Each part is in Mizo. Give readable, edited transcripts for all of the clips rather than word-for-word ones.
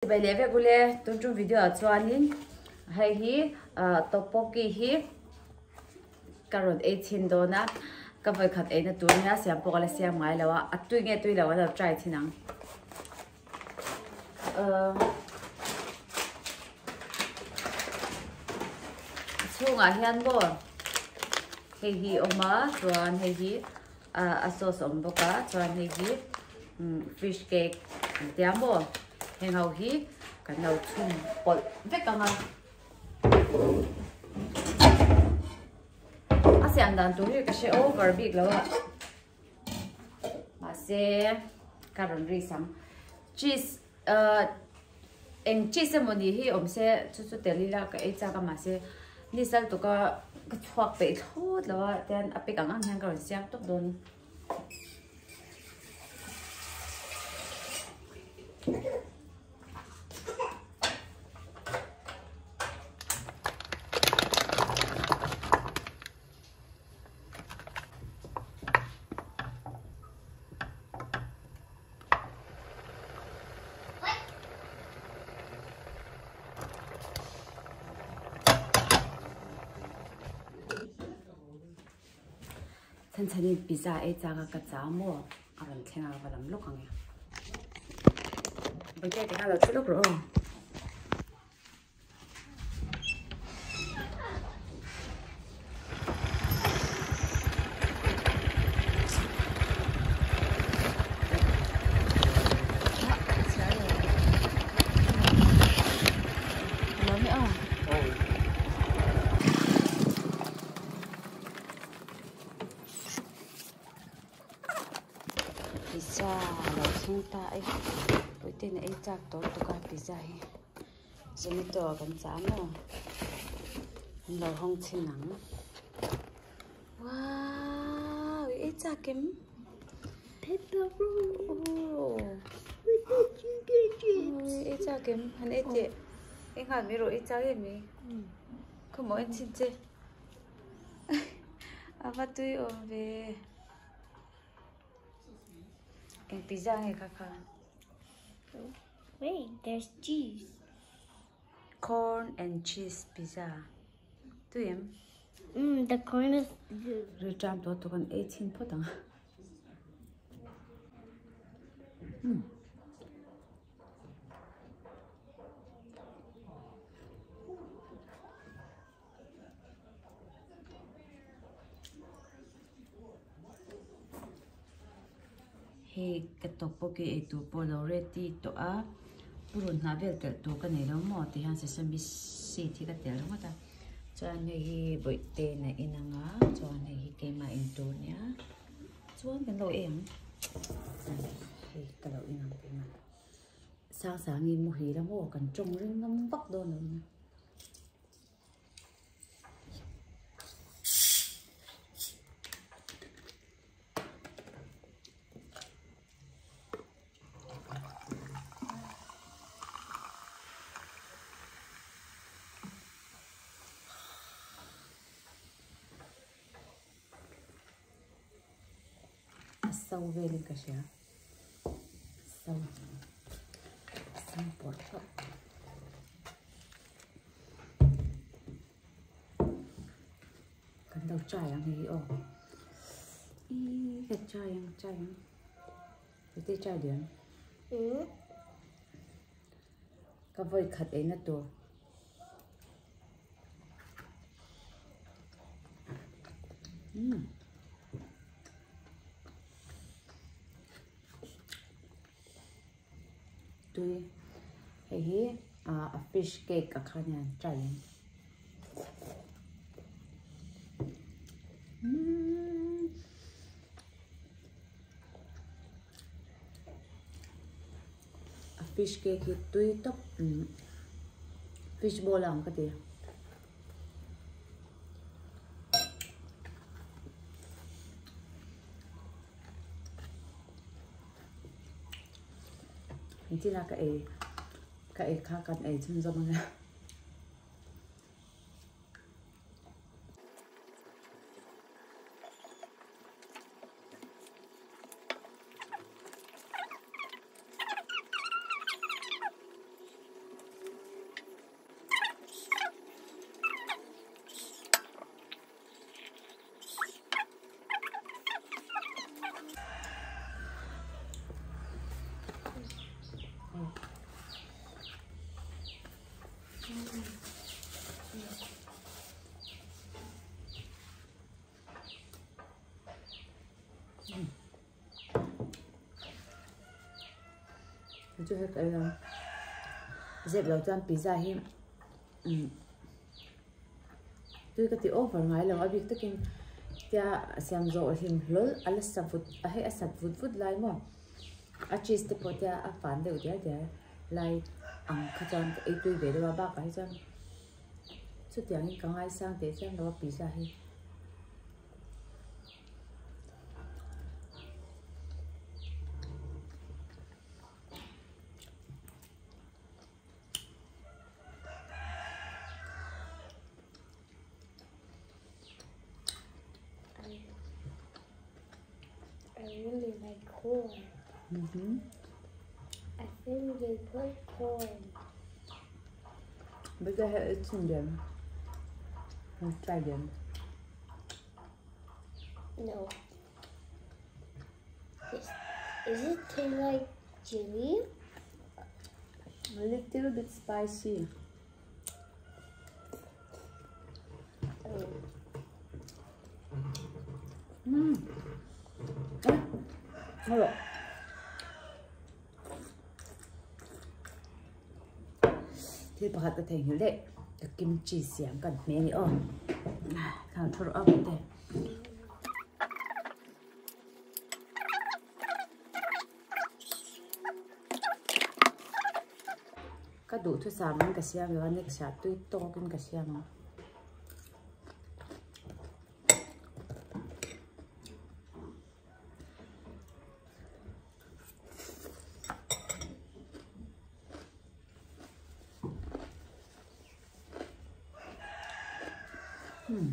Chibai leh vek ule, tun tum video ah chuanin hei hi tteokbokki hi ka rawn ei chhin dawn a, ka vawikhat eina tur nia siam pawh ka la siam ngai lo a, a tui nge tui lo a lo try thin ang. A chhungah hian maw hei hi a awm a chuan hei hi a sauce a awm bawk a chuan hei hi fish cake an tia maw heng ho hi kan lo chhun pawlh vek ang a a siam dan tur hi ka hre over bik lo a mahse ka rawn ri sam cheese ahh eng cheese emaw ni hi awm se chu chu tel ila ka ei chak a mahse ni sal tuka ka chhuak peih thlawt lo a tian a pek ang ang hian ka rawn siam tawp dawn. Chhan chhanin pizza ei chak a ka chau maw a rawn thleng a va lam lawk ang e. Bawihte tikha lo thu lawk rawh aw. Pizza lo thleng ta e puitin a ei chak tawh lutuk a pizza hi. Zomato ah kan chah a maw an lo hawng chhin ang wow i ei chak em pepperoni i ei chak em han ei teh i nghal mai rawh i chak em mai khawmaw en chhin che a va tui awm ve eng pizza nge kha kha. Wait, there's cheese. Corn and cheese pizza. Tui em? Mm, the corn is good. Ri tram to to kan ei chin phawt ang. Mm. Hei ka tawp pawh khi eitur pawh a lo ready tawh a purun hnah vel telh tur ka nei lo maw ti hian sesame seed hi ka telh ringawt a chuan hei hi bawihte in a in ang a chuan hei hi keimah in tur nia chuan kan lo ei ang hei ka lo in ang keimah sang sangin muhil a maw kan tawng ring ngam vak dawn lo nia. A so velin ka hria so so pawh theuh. Kan lo try ang hei hi aw ih ka try ang try ang heti try duh em ka vawi khat eina tur umm tui hei hi a fish cake ah khan hian try ang umm a fish cake hi tui tawp fish ball a ang ka ti. Engtin a ka ei ka ei kha kan ei chhunzawm ang e. chu hek ei lo. Zep lo chuan pizza hi umm tui ka ti over ngai lo a bik takin tia siam zawh hlim hlawl a la sa vut a hei a sat vut vut lai maw a cheese te pawh tia a fan deuh dial dial lai ang kha chuan ka ei tui ve deuh a bakah hi chuan chutiangin ka ngaisang teh chiang lo a pizza hi. I really like corn. Mm -hmm. I think they put corn. But it's in them. Let's try them. No. Is, is it taste like chili? A little bit spicy. Oh. Mm. Ah, hello. Thil pakhat ka theihnghilh daih ka kimchi siam kan hmeh a ni aw thlan thu rawh a te. Ka duhthusam in ka siam lo a next ah tui tawk in ka siam ang. Hmm.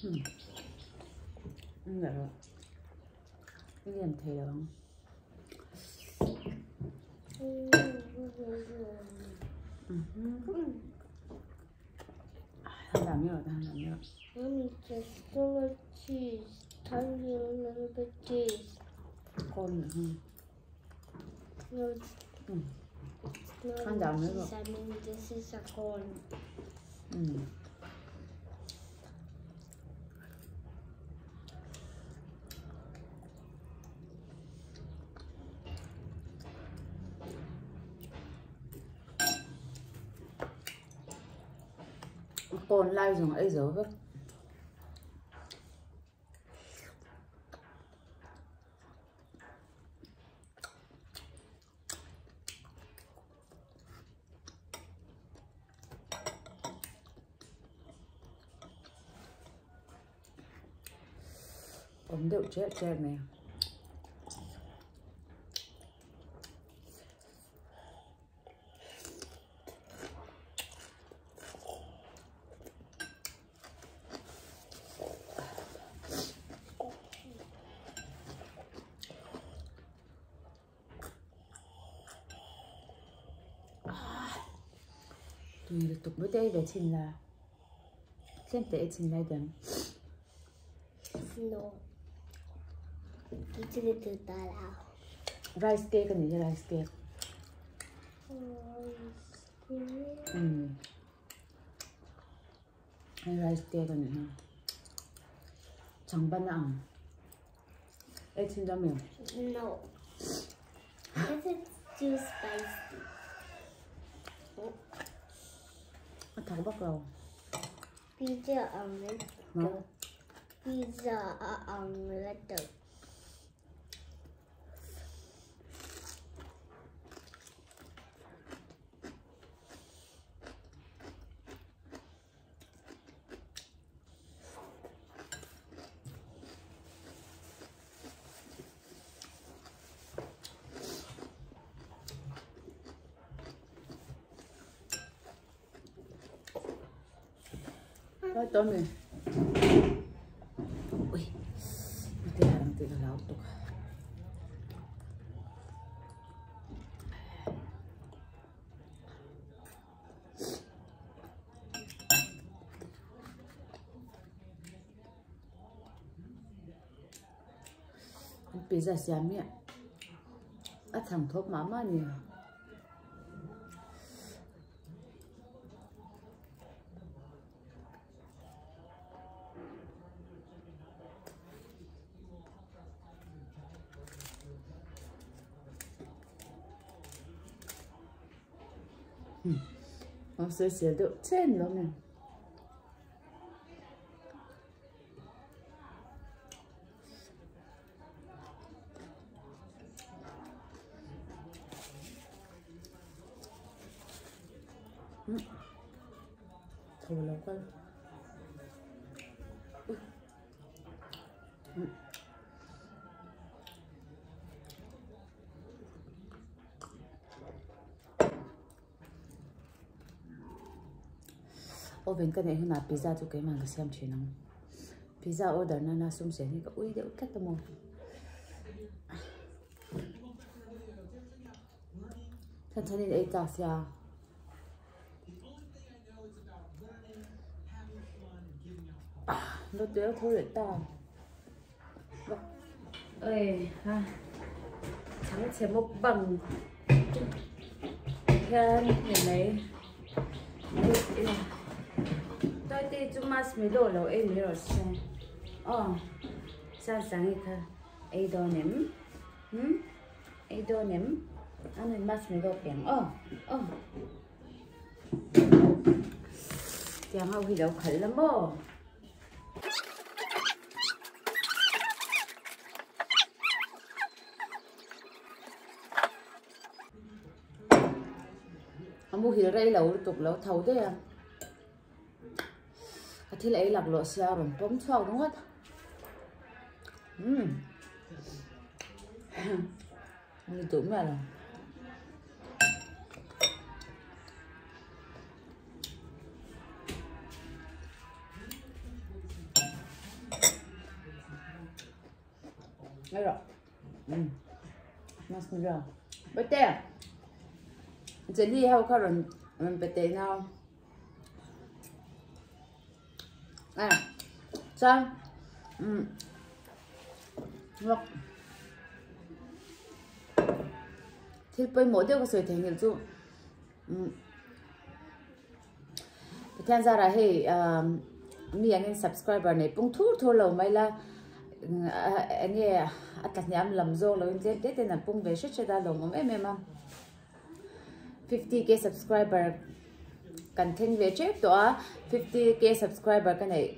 Hmm. Lian thei lo ang. Mommy, just so much cheese. Tiny little bit cheese. Corn. No, it's, it's not cheese. I mean, this is a corn. Corn lai zawng ei zo vek. Awm deuh ṭeuh ṭeuh mai. Tui lutuk mai te ei ve chhin la tlem te ei chhin lai dang. No. Rice cake a ni hi rice cake. Um. Hei rice cake a ni hi. Changban a ang. Ei chhin dam em? No. This is too spicy. A thak vak lo. Pizza ang lutuk. Pizza ang lutuk. Thôi tôm này. Ui, cái hàng tự nó tục. Pizza siam hi a chhang thawp mah mah a ni. An sawisel deuh chen lo nen. Tho lo kal. Oven ka neih hunah pizza chu keimah ka siam thin ang. Pizza order nana sum sen hi ka ui deuh tlat a maw. Than thanin ei chak sia. Nó tui tho leh ta. Ơi ha. Chhang chhe mukbang hian hei mai Toi te chu marshmallow lo ei mai rawh se. Aw Sangsang hi kha ei dawn em? Hmm? Ei dawn em? A nun marshmallow piang aw aw. Tiang ho hi lo khalh la maw? A muhil rei lo lutuk lo tho daih a ka thil ei laklawh sia a rawn pawm chhuak ringawt umm ni duh miah lo. Đây rồi. Ừ. Masmira. Bete. Jelly ho kha rawn rawn pe teh nau. À. Chuan um lawk. Thil pawimawh deuh ka sawi thei nghilh chu um Pathian zarah hei mi angin subscriber nei pung thur thur lo mai la eng nge a tlahniam lam zawk loin tlem te ten an pung ve hret hret a lawmawm em em a 50k subscriber kan thleng ve tep tawh a 50k subscriber ka neih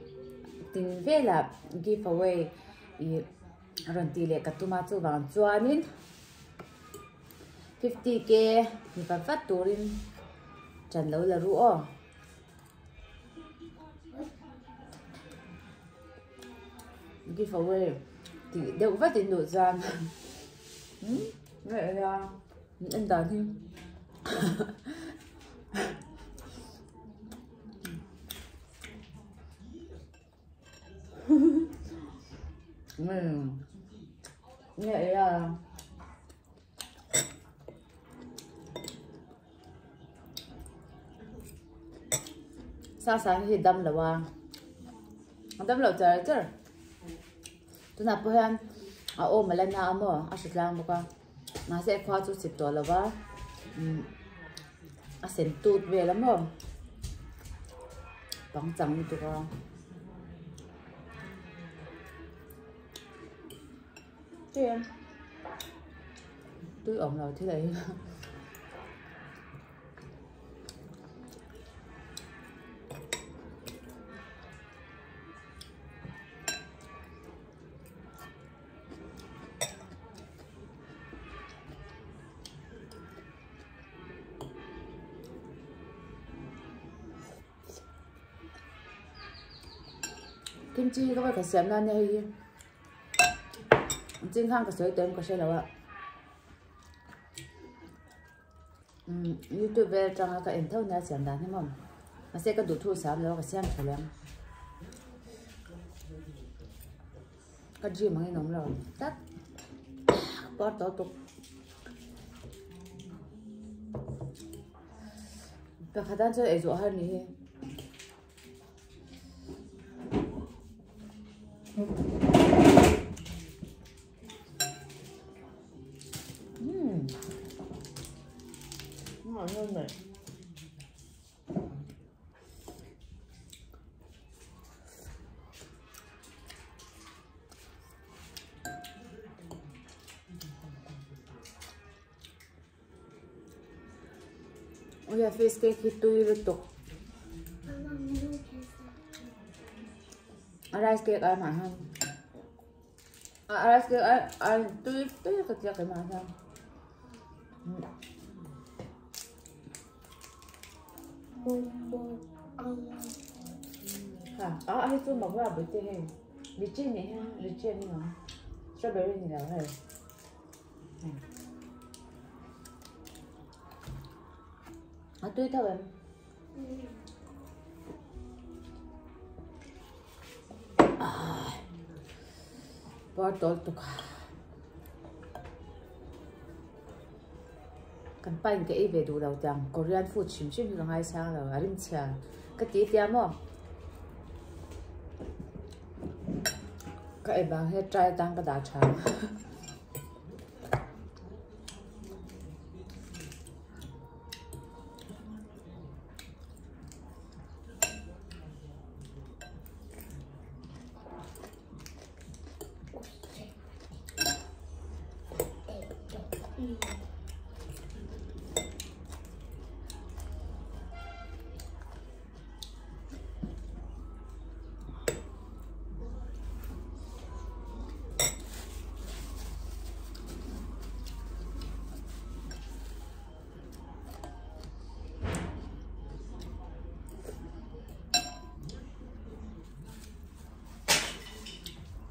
tin velah give away ih rawn tih leh ka tum a chuvang chuanin 50k ni vat vat turin ṭan lo la ru aw. Give away tih deuh vat in duh chuan umm nge a en dan hi nge a. Sang sang hi dam lo a a dam lo char char tunah pawh hian a awm a la na a maw a hri tlang bawk a mahse khua chu chip tawh lo va umm a sen tut vel a maw pangchang lutuk a. Tui awm lo thil ei. Kimchi ka va ka siam nan nia hei hi. Ching khang ka sawi tawh em ka hre lo a umm youtube vel atanga ka en tho nia siam dan hi maw mahse ka duh thu sam lo ka siam tha lem ka dream ang in awm lo tlat puar tawh tuk pakhat ah chuan ei zawh har ni hi. mai. Oia fish cake hi tui lutuk. A rice cake ai mah hian a rice cake ai ai tui tui ka tia keimah hian. Ha a hei chu mak vel a bawihte hei lychee nih hian lychee a ni ang strawberry ni lo hei. A tui tho em? Par tawl tuk a. Kan pa in ka ei ve duh lo tiang Korean food hrim hrim hi ka ngaisang lo a rimchhia ka ti tia maw. Ka ei vang hian try atan ka dah tha.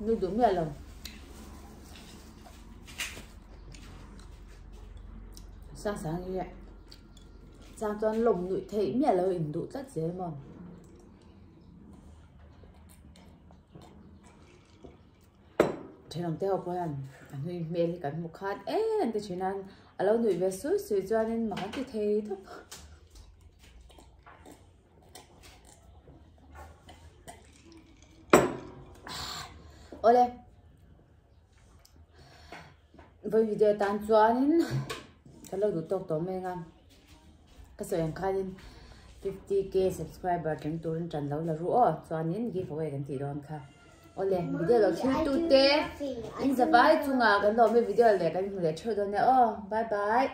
Nui duh miah lo. Sang sang hi chang chuan lawm nuih theih miah lo in duh tlat zel maw. Thenawm te ho pawh hian a hnui hmel hi kan hmu khat em te thin a, a lo nuih ve sui sui chuanin mak an ti thei tawp. Awle vawi video tan chuanin ka lo duh tawk tawh mai ang a ka sawi ang khanin 50k subscriber tling turin tan lo la ru aw chuanin giveaway kan tih dawn kha awle video lo thlir tu te in zavai chungah kan lawm e video leh kan hmu leh theuh dawn nia aw bye bye.